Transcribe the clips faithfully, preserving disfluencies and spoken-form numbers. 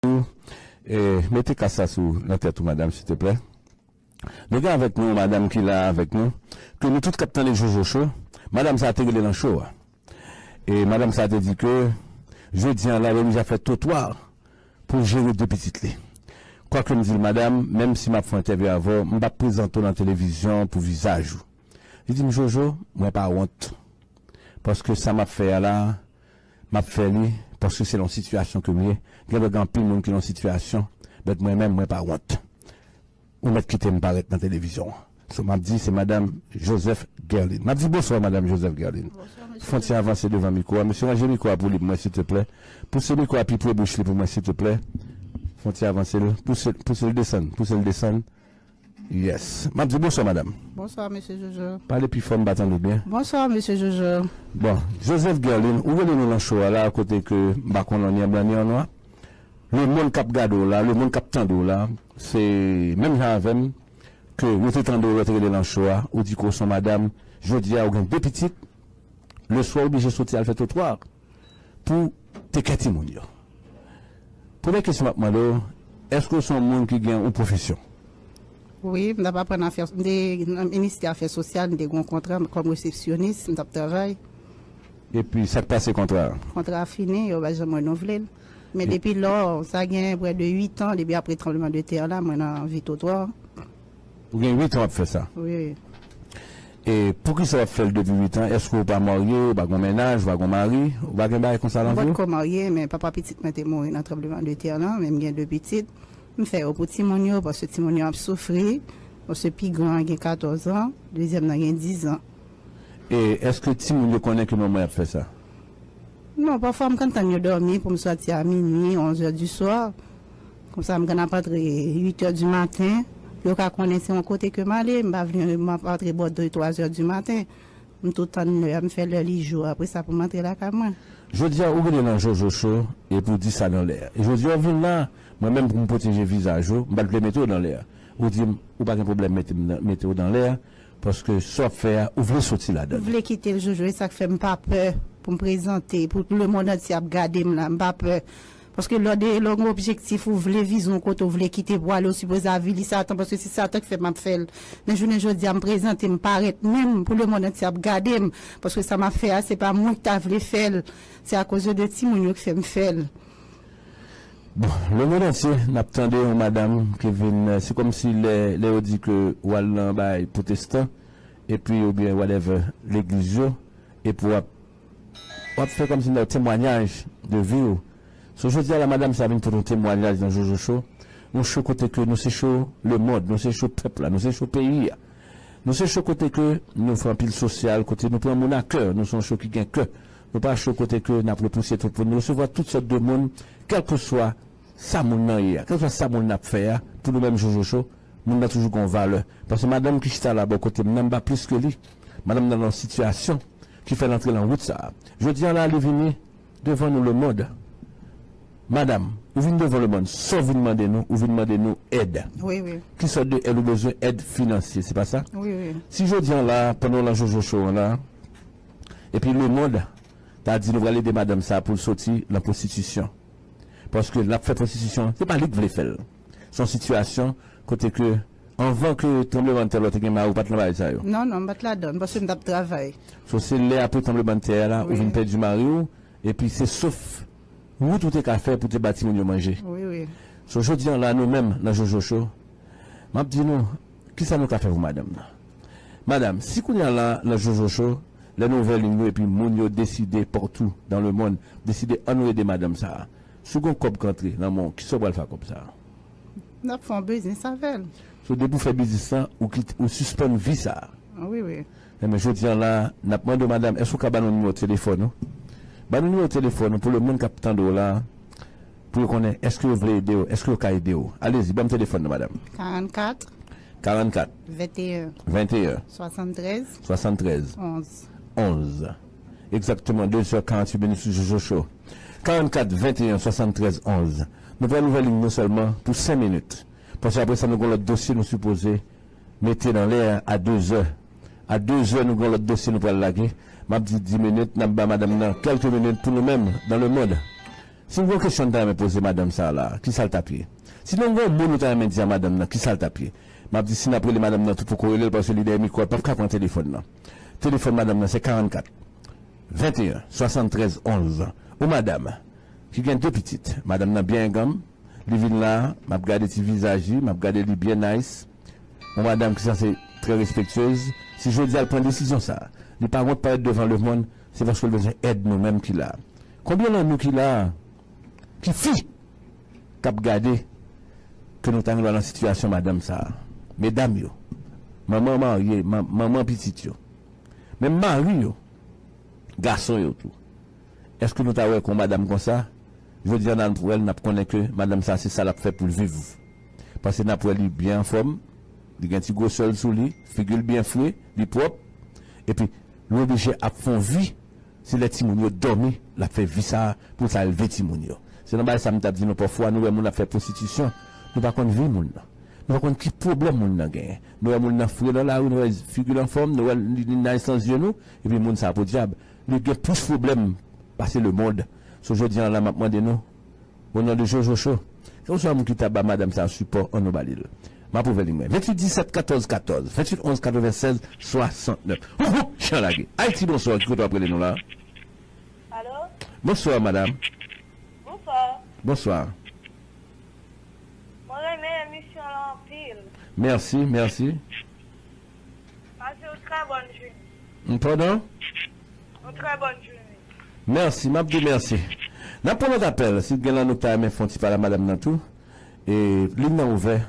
E, mete kas la sou, nan tèt ou, madanm, silteplè. Nou gen avèk nou yon madanm ki la avèk nou, ke nou tout k ap tande Jojo Show, madanm sa a te rele nan show a. E madanm sa a te di ke jodi a la, li oblije ap fè twotwa pou l jere de pitit li. Kwake m di l, madanm, menm si m ap fè entèvyou avè w, m p ap prezante w nan televizyon pou vizaj ou. Li di m, Jojo, mwen pa wont. Paske sa m ap fè a la, m ap fè li, paske se nan yon sitiyasyon ke m ye. Gen lè gen anpil moun ki nan yon sitiyasyon, but mwen menm, mwen pa wont. Ou mèt kite m parèt nan televizyon an. So, m ap di, se madanm Joseph Guerline. M ap di, bonswa, madanm Joseph Guerline. Bonswa, mesye. Fè yon ti avanse devan mikwo a. Mesye, ranje mikwo a pou li pou mwen, silteplè. Pouse mikwo a pi pre bouch li pou mwen, silteplè. Fè yon ti avanse l. Pouse, pouse l desann. Pouse l desann. Yes. M ap di, bonswa, madanm. Bonswa, mesye Jojo. Pale pi fò, m pa tande w byen. Bonswa, mesye Jojo. Bon, Joseph Guerline, ou rele nou nan show a la, kote ke m pa konn anyen blan ni an nwa. Lemonn k ap gade w la, lemonn k ap tande w la, se menm jan avè m, ke yo te tande w lè w te rele nan show a, ou di ke w se yon madanm, jodi a ou gen de pitit, leswa w oblije soti al fè twotwa pou te kè timoun yo. Premye kesyon m ap mande w, èske w se yon moun ki gen yon pwofesyon? Wi, m t ap aprann afè, m te nan ministè afè sosyal, m te gen yon kontra kòm resepsyonis, m t ap travay. Epi, sa k pase kontra a? Kontra a fini, yo pa janm renouvle l. Men depi lò, sa gen prè de uit an, depi apre tranbleman de tè la, mwen nan vi twotwa. Ou gen uit an w ap fè sa? Wi. E poukisa w ap fè l depi uit an? Èske w pa marye, ou pa gen mennaj, ou pa gen mari, ou pa gen bagay konsa nan vi w? M potko marye, men papa pitit mwen te mouri nan tranbleman de tè la, men m gen de pitit. M fè yo pou timoun yo, paske timoun yo ap soufri, paske pi gran an gen katòz an, dezyèm nan gen diz an. E èske timoun yo konnen ke manman y ap fè sa? Non, pafwa m konn tann yo dòmi pou m sòti a minui, onz è di swa. Konsa m konn ap antre uit è di maten. Yo ka konnen se yon kote ke m ale, m pa vle m ap antre bò de, twa è di maten. M tou tann lè a, m fè lè li jou, apre sa pou m antre lakay mwen. Jodi a, ou rele nan Jojo Show, epi w di sa nan lè a. E jodi a, w vin la, mwen menm pou m pwoteje vizaj ou, m pa t vle mete w nan lè a. Ou di m, ou pa gen pwoblèm mete m nan, mete w nan lè a, paske sa w ap fè a, ou vle soti ladan l. M vle kite l, Jojo, e sa k fè m pa pè pou m prezante, pou lemonn antye ap gade m la, m pa pè. Paske lè w de, lè w gen objektif, ou vle vize yon kote, ou vle kite pou ale, ou sipoze avili Satan, paske se Satan k fè m ap fè l. Men jounen jodi a, m prezante, m parèt menm pou lemonn antye ap gade m, paske sa m ap fè a, se pa mwen ki ta vle fè l, se akoz de timoun yo k fè m fè l. Bon, lemonn antye, n ap tande yon madanm ki vin, se kòmsi lè, lè yo di ke w al nan bagay pwotestan, epi oubyen whatever, legliz yo, epi w ap W ap fè kòmsi nan temwayaj de vi w. So, jodi a la, madanm sa vin pote yon temwayaj nan Jojo Show. Yon show kote ke nou se show lemonn, nou se show pèp la, nou se show peyi a. Nou se show kote ke nou fè anpil sosyal, kote nou pran moun a kè, nou se yon show ki gen kè. Nou pa show kote ke n ap repouse tout moun. Nou resevwa tout sòt de moun, kèlkeswa sa moun nan ye a, kèlkeswa sa moun nan ap fè a, pou nou menm Jojo Show, moun nan toujou gen yon valè. Paske madanm ki chita la bò kote m nan, m pa plis ke li. Madanm nan nan yon sitiyasyon ki fè l antre nan wout sa a. Jodi a la, li vini devan nou lemonn. Madanm, ou vin devan lemonn, sa w vin mande nou, ou vin mande nou èd. Wi, wi. Ki sòt de èd ou bezwen, èd finansye, se pa sa? Wi, wi. Si jodi a la, pandan w nan Jojo Show an la, epi lemonn ta di nou pral ede madanm sa a pou l soti nan pwostitisyon. Paske l ap fè pwostitisyon, se pa li k vle fè l. Se yon sitiyasyon kote ke, anvan ke tranblemanntè la, w te gen mari, w pa t nan bagay sa yo. Non, non, m pa t ladan l, paske m t ap travay. So, se lè apre tranblemanntè a la, ou vin pèdi mari w, epi se sof wout ou te ka fè pou te ba timoun yo manje. Wi, wi. So, jodi a la, nou menm, nan Jojo Show, m ap di nou, kisa nou ka fè pou madanm nan? Madanm, si kounye a la, nan Jojo Show, lè nou ouvè liy nou epi moun yo deside partou dans le monde, deside ann nou ede madanm sa a. Si w gen yon kòb k antre nan men w, kisa w pral fè ak kòb sa a? N ap fè yon biznis avè l. So, depi w fè biznis lan, ou kite, ou sispann vi sa a. Ah, wi, wi. Enben, jodi a la, n ap mande w, madanm, èske w ka ba nou nimewo telefòn ou? Ba nou nimewo telefòn ou pou lemonn k ap tande w la, pou yo konnen èske yo vle ede w, èske yo ka ede w. Alezi, ban m telefòn nan, madanm. Karannkat. Karannkat. Venteyen. Venteyen. Swasanntrèz. Swasanntrèz. Onz. Onz. Egzakteman, de zè karanntuit minit sou Jojo Show. Karannkat, venteyen, swasanntrèz, onz. Nou pral ouvè liy nou sèlman pou senk minit. Paske apre sa, nou gen lòt dosye nou sipoze mete nan lè a, a de zè. A de zè, nou gen lòt dosye nou pral lage. M ap di dis minit, n ap ba madanm nan kèlke minit pou nou menm, dans le monde. Si n gen yon kesyon n ta renmen poze madanm sa a la, kisa l t ap ye? Si nou gen yon mo nou ta renmen di a madanm nan, kisa l t ap ye? M ap di si n ap rele madanm nan tou poko rele l paske li dèyè mikwo, l p ap ka pran telefòn nan. Telefòn madanm nan se karannkat venteyen swasanntrèz onz. Yon madanm ki gen de pitit. Madanm nan byen enganm, li vin la, m ap gade ti vizaj li, m ap gade li byen nice. Yon madanm ki sanse trè respektyez, si jodi a l pran desizyon sa a, li pa wont parèt devan lemonn, se paske l bezwen èd nou menm ki la a. Konbyen nan nou ki la a, ki fi k ap gade ke nou ta gen dwa nan sitiyasyon madanm sa a? Medam yo, manman marye, man- manman pitit yo, menm mari yo, gason yo tou. Èske nou ta wè kon madanm konsa? Jodi a n al pou wè l, n ap konnen ke madanm sa se sa l ap fè pou l viv. Paske n ap wè li byen anfòm, li gen ti gwosè l sou li, figi l byen fre, li pwòp, epi li oblije ap fè yon vi, se lè timoun yo dòmi l ap fè vi sa a pou l sa elve timoun yo. Se nan bagay sa m t ap di nou pafwa, nou wè moun ap fè pwostitisyon, nou pa konn vi moun nan. Nou pa konn ki pwoblèm moun nan genyen. Nou wè moun nan fre nan lari, nou wè figi l anfòm, nou wè li, li nice nan zye nou, epi moun sa a podyab, li gen plis pwoblèm pase lemonn. So jodi a la m ap mande nou, o non de Jojo Cho, kèlkeswa moun ki ta ba madanm sa a sipò, ann nou ba li l. M ap ouvè liy mwen. Ventuit disèt katòz katòz, ventuit onz katrevennsèz swasantnèf. Houp, houp, chan lage. Ayiti, bonswa, ki kote w ap rele nou la? Alo? Bonswa, madanm. Bonswa. Bonswa. Mwen renmen emisyon lan anpil. Mèsi, mèsi. Pase yon trè bòn jounen. M pandan? Yon trè bòn jounen. Mèsi, m ap di mèsi. N ap pran lòt apèl. Si gen lan nou ta renmen fè yon ti pale a madanm nan tou. E liy nan ouvè.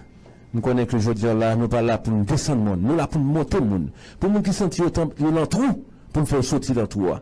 M konnen ke jodi a la, nou pa la pou n desann moun. Nou la pou n monte moun. Pou moun ki santi yo tan, yo nan twou, pou n fè yo soti nan twou a.